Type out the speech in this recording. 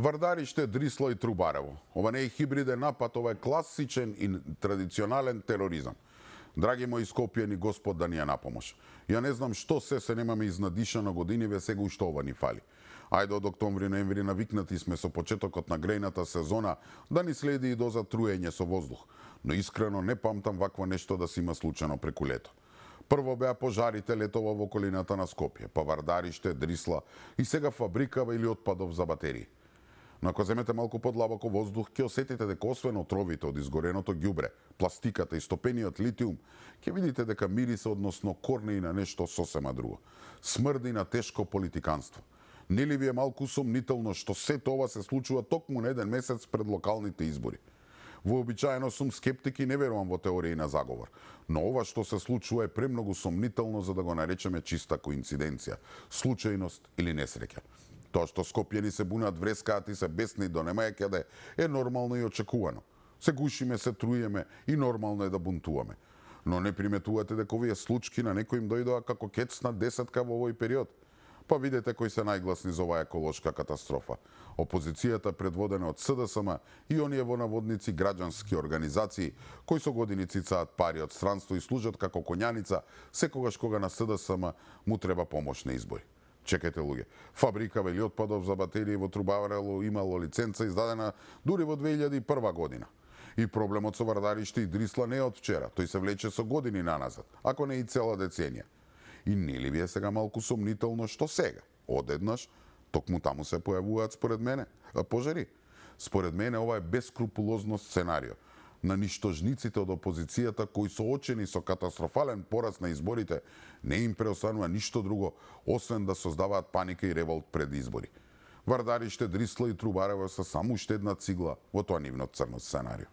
Вардариште, Дрисло и Трубарево. Ова не е хибриден напад, ова е класичен и традиционален тероризам. Драги мои скопјани, Господ да ни е напомош. Ја не знам што се немаме изнадишано годиниве, сега уште ова ни фали. Ајде од октомври-ноември навикнати сме со почетокот на грејната сезона да ни следи и доза труење со воздух. Но искрено не памтам вакво нешто да се има случено преку лето. Прво беа пожарите летово во околината на Скопје, па Вардариште, Дрисла и сега фабрикава или отпадов за батерии. Но ако земете малку подлабоко воздух, ќе осетите дека освен отровите од изгореното ѓубре, пластиката и стопениот литиум, ќе видите дека мирисе, односно корне и на нешто сосема друго. Смрди на тешко политиканство. Нели ви е малку сомнително што сето ова се случува токму на еден месец пред локалните избори? Вообичаено сум скептик и не верувам во теории на заговор, но ова што се случува е премногу сомнително за да го наречеме чиста коинциденција, случајност или несреќа. Тоа што скопјани се бунат, врескаат и се бесни до нема каде е нормално и очекувано. Се гушиме, се труиме и нормално е да бунтуваме. Но не приметувате дека овие случки на некој им дојдоа како кецна десетка во овој период. Па видете кои се најгласни за оваа еколошка катастрофа. Опозицијата предводена од СДСМ и оние во наводници граѓански организации кои со години цицаат пари од странство и служат како коњаница секогаш кога на СДСМ му треба помош на избори. Чекајте луѓе, фабрика или отпадов за батерии во Трубарево имало лиценца издадена дури во 2001 година. И проблемот со Вардариште и Дрисла не е од вчера, тој се влече со години наназад, ако не и цела деценија. И нели ви е сега малку сомнително што сега, одеднаш, токму таму се појавуваат според мене пожари? Според мене ова е бескрупулозно сценарио на ништожниците од опозицијата кои соочени со катастрофален пораз на изборите не им преостанува ништо друго освен да создаваат паника и револт пред избори. Вардариште, Дрисло и Трубарево се само уште една цигла во тоа нивно црно сценарио.